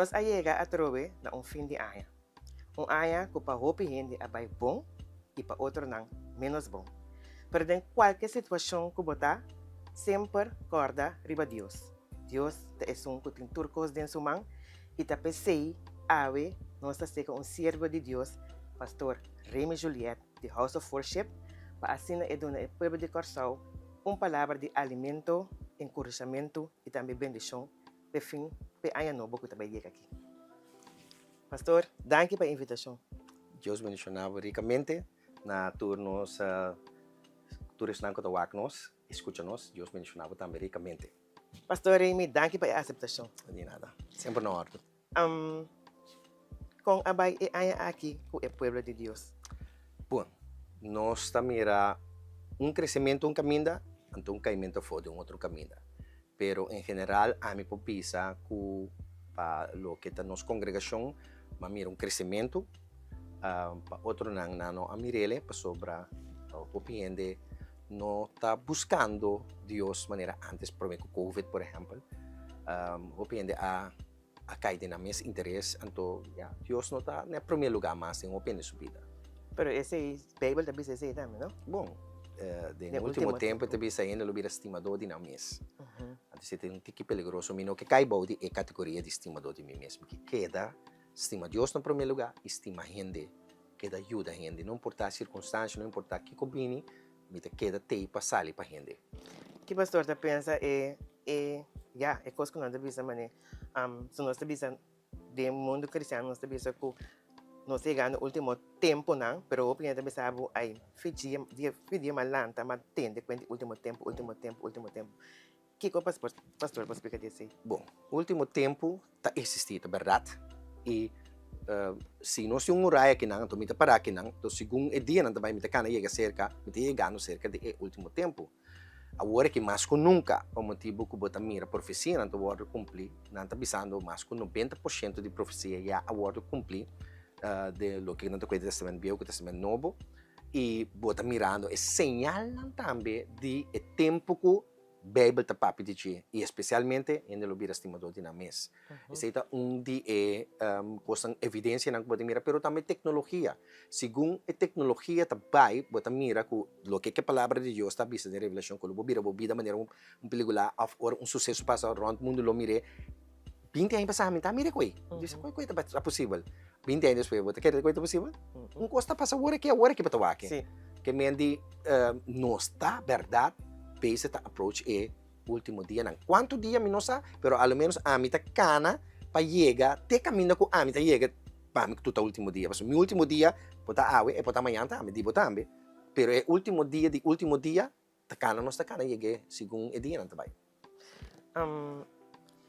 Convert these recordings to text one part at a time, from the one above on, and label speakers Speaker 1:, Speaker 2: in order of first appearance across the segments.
Speaker 1: Nos a yega atrobe na un fin di aña. Un aña ku pa hopi hende a bai bon i pa otronan ménos bon. Pero den kualke situashon ku bo ta, semper kòrda riba Dios. Dios ta esun ku tin tur kos den su man i ta p'esei awe nos ta seka un siervo di Dios, Pastor Remy Juliet di House of Worship, pa asina e duna e pueblo di Kòrsou un palabra di alimento, enkurashamentu i tambe bendishon p'e fin p'e aña nobo ku ta bai yega aki. Pastor, danki pa e invitashon.
Speaker 2: Dios bendishoná bo rikamente na tur nos tur esnan ku ta wak nos i skucha nos. Dios bendishoná bo tambe rikamente.
Speaker 1: Pastor Remy, danki pa e aseptashon.
Speaker 2: Di nada. Semper na òrdu.
Speaker 1: Kon a bai e aña aki ku e pueblo di Dios?
Speaker 2: Bon, nos ta mira un kresementu un kaminda, anto un kaimentu afó den otro kaminda. Pero en general ami por bisa ku pa loke ta nos kongregashon m'a mira un kresementu, pa otronan nan no a mir'el pasobra hopi hende no ta buskando Dios manera antes prome ku covid por ehèmpel. Hopi hende a a kai den nan mes interes, anto ya, Dios no ta na e prome lugar mas den hopi hende su bida.
Speaker 1: Pero esei, Beibel ta bisa esei tambe, no?
Speaker 2: Bon, den ultimo tempo e ta bisa hende lo bira stimadó di nan mes. Anto esei ta un tiki peligroso. Mi no ke kai bou di e kategoria di stimadó di mi mes. Mi ke keda stima Dios na prome lugar i stima hende, keda yuda hende, no importa sirkunstansia, no importa kiko bini, Mi ta keda tei pa sali pa hende.
Speaker 1: Ki pastor ta pensa e e ya e kos ku nan ta bisa mane so nos ta bisa den mundu kristiano nos ta bisa ku nos ta yegando ultimo temponan pero hopi hende ta bisa bo ai fi dia fi dia m'a lanta m'a tende kuenta di ultimo tempo ultimo tempo ultimo tempo. Kiko pastor por splika di esei?
Speaker 2: Bon, ultimo tempu ta eksistí, ta bèrdat. I si nos tin un muraya akinan, anto mi ta pará akinan, anto segun e dianan ta bai mi ta kana yega serka, mi ta yegando serka di e ultimo tempu. Awor aki mas ku nunka, pa motibu ku bo ta mira profesianan ta wòrdu kumplí, nan ta bisando mas ku 90% di profesia ya a wòrdu kumplí den loke nan ta kuenta Tèstamènt Bieu ku Tèstamènt Nobo, i bo ta mirando e señalnan tambe di e tempu ku Beibel ta papia di dje, i espesialmente hende lo bira stimadó di nan mes. Esei ta un di e kosnan, evidensianan ku bo ta mira, pero tambe teknologia. Segun e teknologia ta bai, bo ta mira ku loke ku e Palabra di Dios ta bisa den Revelashon, ku lo bo bira bo bida manera un pelikula òf ora un suseso pasa rònt mundu lo mir'é. 20 aña pasá mi ta mira koe. Mi bisa, koe koe ta posibel? 20 aña despues bo ta kere koe ta posibel? Un kos ta pasa awor aki, awor aki bo ta wak. Ke men di nos ta bèrdat bezig ta approach e ultimo dianan. Kuantu dia mi no sa, pero a lo menos ami ta kana pa yega te kaminda ku ami ta yega pa mi ku ta ultimo dia. Pasobra mi ultimo dia por ta awe e por ta mañan tambe, di bo tambe. Pero e ultimo dia di ultimo dia ta kana nos ta kana yeg'é segun e dianan ta bai.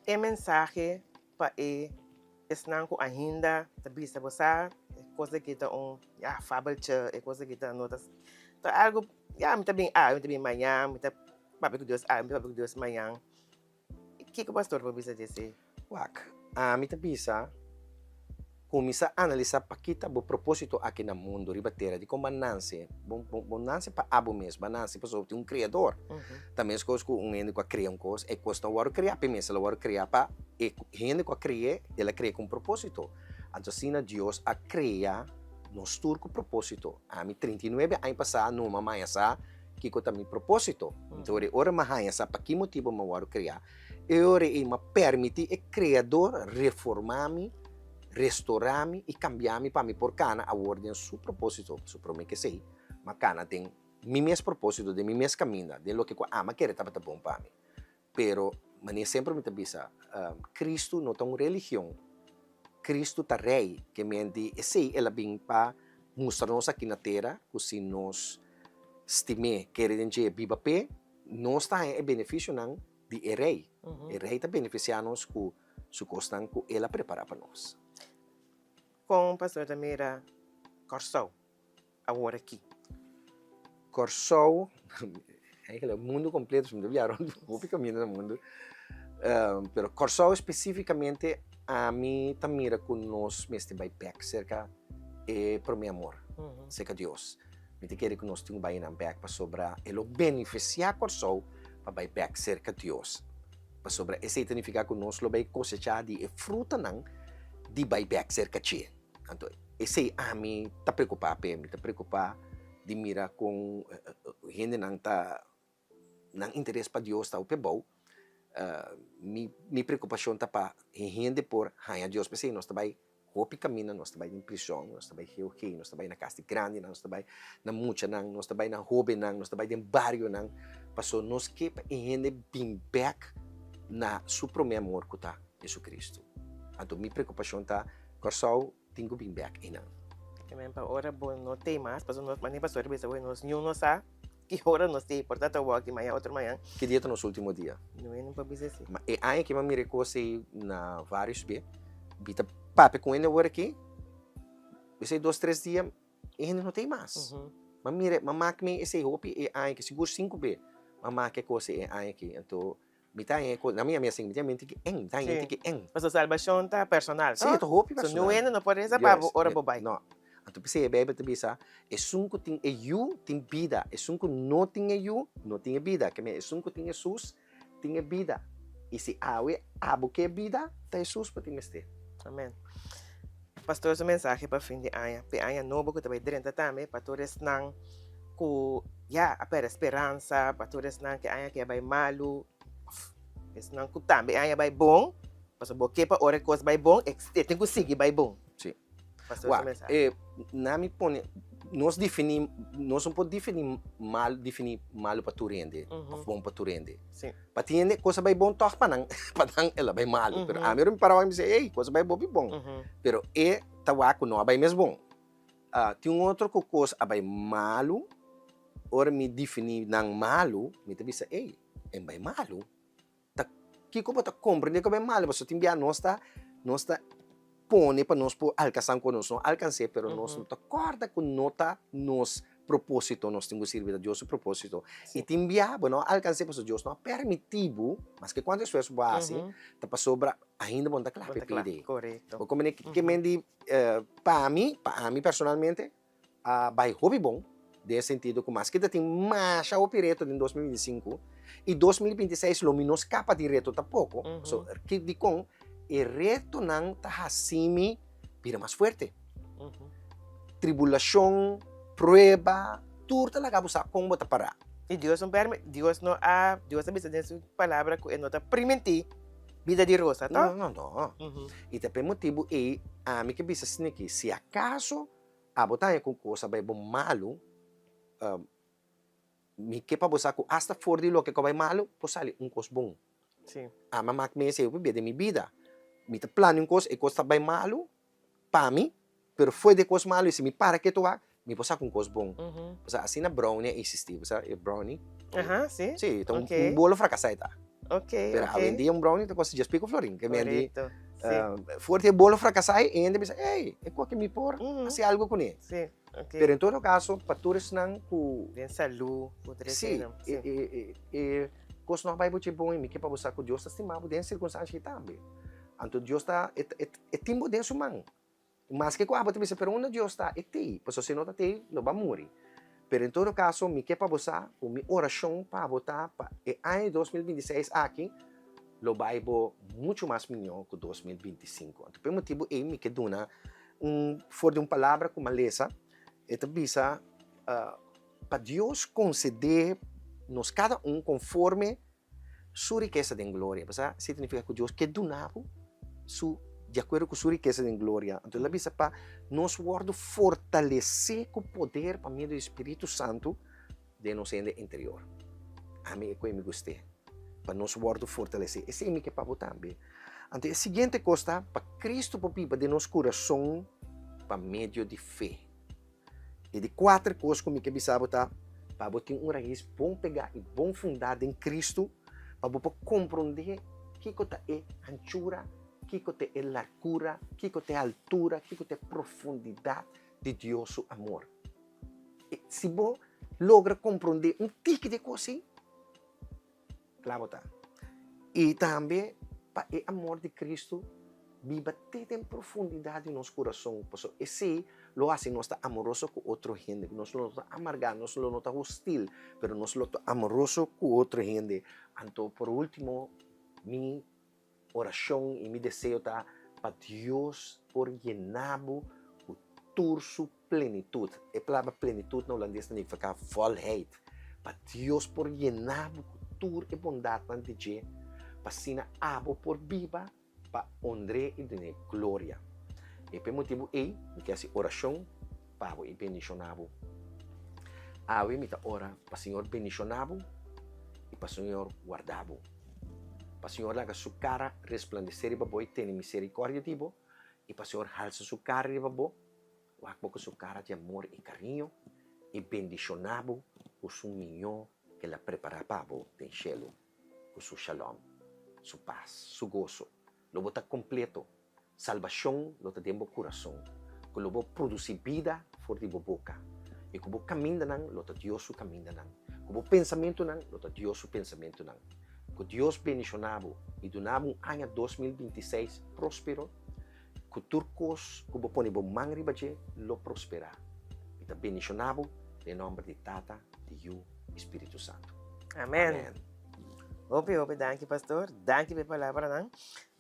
Speaker 1: E mensahe pa e esnan ku ainda ta bisa bo sa e kos aki ta un ya fabeltje, e kos aki ta no ta ta algu ya mi ta bin awe mi ta bin mañan mi ta papia ku Dios awe mi ta papia ku Dios mañan. Kiko pastor por bisa di esei?
Speaker 2: Wak, ami ta bisa, kuminsá analisá pakí ta bo propósito aki na mundu, riba tera, dikon bo a nanse. Bo, bo, bo nanse pa abo mes, bo a nanse pasobra bo tin un Kreador. Ta meskos ku un hende ku a krea un kos, e kos no a wòrdu kreá p'e mes, el a wòrdu kreá pa e hende ku a kre'é, el a kre'é ku un propósito. Anto asina Dios a krea nos tur ku propósito. Ami 39 aña pasá numa maña sa Kiko ta mi propósito? Anto e ora m'a haña sa pa ki motibu m'a wòrdu kreá, e ora ei m'a permití e Kreador reformá mi, restorá mi i kambiá mi pa mi por kana awor den Su propósito. Pasobra promé ku esei, m'a kana den mi mes propósito, den mi mes kaminda, den loke ku ami a kere tabata bon pa mi. Pero, manera semper mi ta bisa, Cristo no ta un religion. Cristo ta Rey, ke men di esei el a bin pa mustra nos aki na tera ku si nos stim'é, kere den dje, biba p'e, nos ta haña e benefisionan di e Rey. E Rey ta benefisiá nos ku su kosnan ku el a prepará pa nos.
Speaker 1: Kon pastor ta mira Kòrsou? Awor aki.
Speaker 2: Kòrsou, eigenlijk mundu kompleto, mi ta biaha rònt hopi kaminda na mundu, pero Kòrsou spesífikamente ami ta mira ku nos mester bai bèk serka e promé amor, serka Dios. Mi ta kere ku nos tin ku bai einan bèk pasobra e lo benefisiá Kòrsou pa bai bèk serka Dios. Pasobra esei ta nifiká ku nos lo bai kosechá di e frutanan. di bai bèk serka dje. Anto esei ami ta preokupá p'e, mi ta preokupá di mira kon hendenan ta nan interes pa Dios ta hopi abou. Mi mi preokupashon ta pa e hende por haña Dios, p'esei nos ta bai hopi kaminda, nos ta bai den prishon, nos ta bai GOG, nos ta bai na kas di grandinan, nos ta bai na muchanan, nos ta bai na hóbennan, nos ta bai den barionan, paso nos ke pa e hende bin bèk na su promé amor ku ta Jesucristo. Anto mi preokupashon ta Kòrsou tin ku bin bèk einan.
Speaker 1: Amen pa ora bo no tei mas pasobra nos mane pastor a bisa oe nos niun no sa ki ora nos tei por ta ta wòk di mañan otro mañan.
Speaker 2: Ki dia ta nos ultimo dia?
Speaker 1: No e no por bisa si.
Speaker 2: Ma e aña ki mi a mira e kos ei na varios be, mi ta papia ku hende awor aki, esei dos tres dia e hende no tei mas. Mi a mira, mi a mak mi esei hopi e aña aki, sigur sinku be mi a mak e kos ei e aña aki. Anto Mi ta haña ku, na mi ami a sinti, mi ta haña tiki eng, mi ta haña tiki eng.
Speaker 1: Pasobra salbashon ta personal,
Speaker 2: Sí, ta hopi personal.
Speaker 1: So niun hende no por resa pa bo ora bo bai.
Speaker 2: No. Anto p'esei e Beibel ta bisa, esun ku tin e Yu tin bida, esun ku no tin e Yu no tin e bida. Ke men esun ku tin Hesus tin e bida. I si awe abo ke e bida, ta Hesus bo tin mester.
Speaker 1: Amen. Pastor su mensahe pa fin di aña, p'e aña nobo ku ta bai drenta tambe pa tur esnan ku ya a perde speransa, pa tur esnan ku e aña aki a bai malu, òf esnan ku tambe e aña bai bon, pasobra bo ke pa ora e kos bai bon, e tin ku sigui bai bon.
Speaker 2: Sí.
Speaker 1: Pastor su mensahe.
Speaker 2: Wak, na mi pone, nos definí, nos no por definí mal, definí malu pa tur hende, òf bon pa tur hende.
Speaker 1: Sí.
Speaker 2: Pa tin hende kos a bai bon tòg pa nan, pa nan el a bai malu. Pero ami ora mi para wak mi bisa, ey, kos a bai hopi bon. Pero e ta wak ku no a bai mes bon. Tin un otro ku kos a bai malu, ora mi definí nan malu, mi ta bisa, ey, e bai malu. Ta kiko bo ta komprendé ku a bai malu? Pasobra tin bia nos ta, nos ta pone pa nos por alkansá ku nos no alkans'é, pero nos no ta kòrda ku no ta nos propósito nos tin ku sirbi, ta Dios su propósito. I tin bia bo no a alkans'é pasobra Dios no a permití bo, maske kuantu esfuerso bo a hasi, ta pasobra ainda bo no ta kla pa e pidi. Bo komprendé ke men di pa mi, pa ami personalmente, a bai hopi bon den e sentido ku maske ta tin masha hopi reto den 2025 i 2026 lo mi no skapa di reto tampoko, so dikon e retonan ta hasi mi bira mas fuerte. Tribulashon, prueba, tur ta laga bo sa kon bo ta pará.
Speaker 1: I Dios no permi, Dios no a, Dios a bisa den su palabra ku e no ta primintí bida di rosa, to?
Speaker 2: No, no, no. I ta p'e motibu ei ami ke bisa sniki, si akaso abo ta haña ku kos a bai bo malu, mi ke pa bo sa ku asta for di loke ku a bai malu por sali un kos bon.
Speaker 1: Sí.
Speaker 2: Ami a mak mes e hopi bia den mi bida. Mi ta plania un kos, e kos ta bai malu pa mi, pero fo'i di e kos malu i si mi para ketu wak, mi por saka un kos bon. Osea, asina brownie a existi, bo sa e brownie?
Speaker 1: Aha, sí.
Speaker 2: Sí, ta un
Speaker 1: Ok.
Speaker 2: bolo frakasá e ta.
Speaker 1: Ok,
Speaker 2: Pero
Speaker 1: ok.
Speaker 2: awendia un brownie ta kosta dies piko florin. Ke men di,
Speaker 1: Korekto, sí.
Speaker 2: for di e bolo frakasá e hende bisa, ey, e koke mi por hasi algu kuné.
Speaker 1: Sí. Okay.
Speaker 2: Pero en todo caso, pa tur esnan ku...
Speaker 1: Den salú, ku tres
Speaker 2: Sí,
Speaker 1: esnan, sí.
Speaker 2: e, e, e, e kos no a bai bo dje bon i mi ke pa bo sa ku Dios ta stima bo den sirkunstansia ei tambe. Anto Dios ta, e, e, e tin bo den su man. Maske ku abo ta bisa, pero unda Dios ta? E t'ei. Pasobra si e no ta t'ei, lo bo a muri. Pero en todo caso, mi ke pa bo sa ku mi orashon pa bo ta pa e aña di 2026 aki lo bai bo muchu mas mihó ku 2025. Anto pa e motibu ei mi ke duna Un for di un palabra ku malesa, e ta bisa pa Dios konsedé nos kada un konforme su rikesa den gloria. Pasá esei ta nifiká ku Dios ke duna bo su di akuerdo ku su rikesa den gloria. Anto el a bisa pa nos wòrdu fortalesé ku poder pa medio di Spiritu Santu den nos hende interior. Ami e koe mi gust'é, pa nos wòrdu fortalesé. Esei mi ke pa bo tambe. Anto e siguiente kos ta pa Kristu por biba den nos kurason pa medio di fe. E di kuater kos ku mi ke bisa bo ta pa bo tin un rais bon pegá i bon fundá den Kristu, pa bo por komprondé kiko ta e hanchura, kiko ta e largura, kiko ta e altura, kiko ta e profundidat di Dios su amor. Si bo logra komprondé un tiki di e kos ei, kla bo ta. I tambe pa e amor di Kristu biba te den profundidat di nos kurason, pasobra esei lo hasi nos ta amoroso ku otro hende, nos lo no ta amargá, nos lo no ta hostil, pero nos lo ta amoroso ku otro hende. Anto por último, mi orashon i mi deseo ta. Pa Dios por yena bo ku tur su plenitut. E palabra plenitut na hulandes ta nifiká volheid. Pa Dios por yena bo ku tur e bondatnan di dje, pa asina abo por biba pa honr'é i dun'é gloria. I pa e motibu ei mi ke hasi orashon pa bo i bendishoná bo. Awe mi ta ora pa Señor bendishoná bo i pa Señor warda bo. Pa Señor laga su kara resplandesé riba bo i tene miserikòrdia di bo, i pa Señor halsa su kara riba bo, wak bo ku su kara di amor i kariño, i bendishoná bo ku su miñó ku el a prepará pa bo den shelu, ku su shalom, su pas, su goso. Lo bo ta kompleto. Salbashon lo ta den bo kurason, ku lo bo produsí bida for di bo boka, i ku bo kamindanan lo ta Dios su kamindanan, ku bo pensamentunan lo ta Dios su pensamentunan. Ku Dios bendishoná bo i duna bo un aña 2026 próspero, ku tur kos ku bo pone bo man riba dje lo prosperá. Mi ta bendishoná bo den nòmber di Tata, di Yu i Spiritu Santu.
Speaker 1: Amen. Hopi hopi danki pastor, danki pa e palabranan.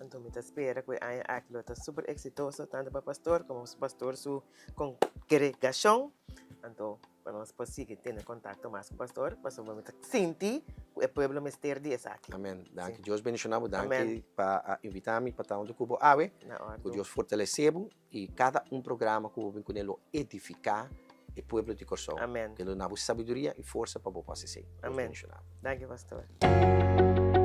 Speaker 1: Anto mi ta spera ku e aña aki lo ta super eksitoso tantu pa pastor komo su pastor su kongregashon. Anto pa nos por sigui tene kontakto mas ku pastor pasobra mi ta sinti ku e pueblo mester di esaki.
Speaker 2: Amen. Danki. Dios bendiciona bo. Danki pa a invita mi pa ta hunto ku bo awe.
Speaker 1: Na ordu.
Speaker 2: Ku Dios fortalece bo i kada un programa ku bo bin kuné lo edifiká e pueblo di Kòrsou.
Speaker 1: Amen.
Speaker 2: Ke lo duna bo sabiduria i forsa pa bo por hasi esei. Dios
Speaker 1: Amen.
Speaker 2: bendiciona bo.
Speaker 1: Danki pastor.